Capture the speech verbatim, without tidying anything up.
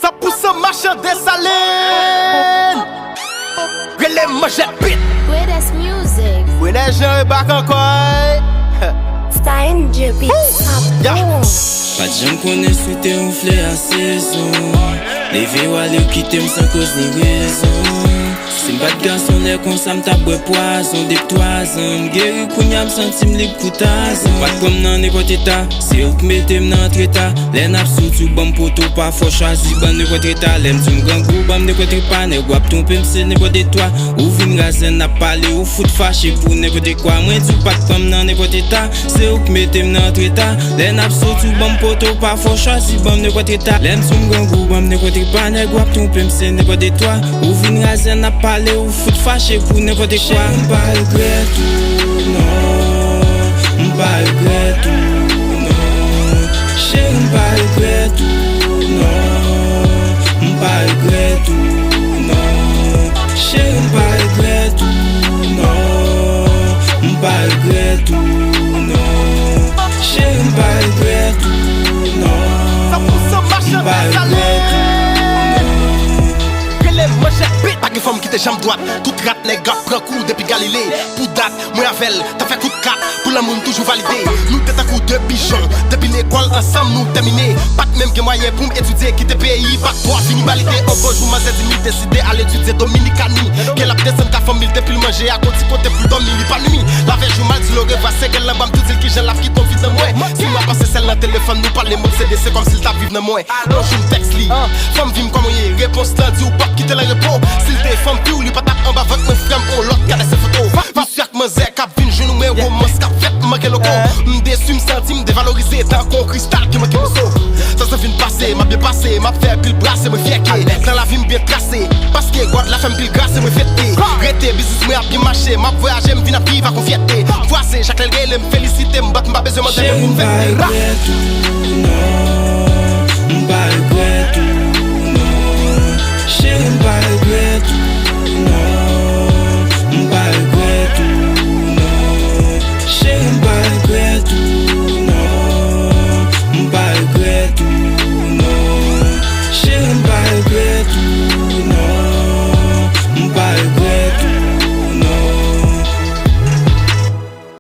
San pou san machann Desalin. Rele manjèt bit. Greatest music. Brenè Jean e bak ankò, ey. Style J P. Ya. Boom. Pa t janm konnen si w te wonfle a sezon. Leve w ale w kite m san koz ni rezon. Si m pa t gason lè konsa m t ap bwè pwazon. Depi twazan m geri kounye a m santi m lib kou Tazan. Ou pa t pran m nan nenpòt eta, se ou k mete m nan antre ta. Lè n ap soti w ban m poto, pafwa w chwazi ban m nenpòt eta. Lè m di w m grangou, ban m nenpòt repa. Nèg w ap twonpe m se nenpòt de twa. Ou vin razè n ap pale, ou fout fache pou nenpòt de kwa. Mwen di w pa t pran m nan nenpòt eta, se ou k mete m nan antre ta. Lè n ap soti w ban m poto, pafwa w chwazi ban m nenpòt eta. Lè m di w m grangou, ban m nenpòt repa. Nèg w ap twonpe m se nenpòt de twa. Ou vin razè n ap pale, ou fout fache pou nenpòt de kwa. Cheri m pa regrèt ou non, m pa regrèt ou non. Cheri m pa regrèt ou non, m pa regrèt ou non. Cheri m pa regrèt ou non, m pa regrèt ou non. Cheri m pa regrèt ou non, m pa regrèt ou non. Rele manjèt bit. Pa gen fanm ki te janm dwat. Tout rat nèg ap pran kou depi Galile. Pou dat, mwen avè l t ap fè kout kat. Pou lanmou n toujou valide. Nou te tankou de pijon. Depi lekòl ansanm nou tèmine. Pa t menm gen mwayen pou m etidye. Kite peyi pa t bò vini valide. On bon jou manzè di m li deside al etidye Dominikani. Ke l ap desann ka fanmi l depi l manje ak on ti kote pou l dòmi li pa nwi. Lave jou mal di l orevwa se gèl nan ban m tou di l kijan l ap kite on vid nan mwen. Si mwa pase sèl nan telefòn nou pale m obsede se kòmsi l t ap viv nan mwen. Bonjou m tèks li. Fanm vi m kòman w ye? Repons lan di w p ap kite l an repo. Si l te fanm fi w li pa t ap anba vant mwen frè m on lòt gade se foto. Misye ak manzè k ap vin jwenn ou men romans k ap fèt m manke loko. M desi m santi m devalorize tankou on kristal ki manke moso. Tan sa vin pase m ap byen pase m ap fè pil brase mwen fyè ke nan lavi m byen trase. Paske God la fè m pil gras e mwen fete. Rete biznis mwen ap byen mache m ap vwayaje m vin ap viv ak on fyète. Vwazen chak lè l rele m felisite m bat m pa bezwen mande men pou m fete. Cheri m pa regrèt ou non, m pa regrèt ou non. Cheri m pa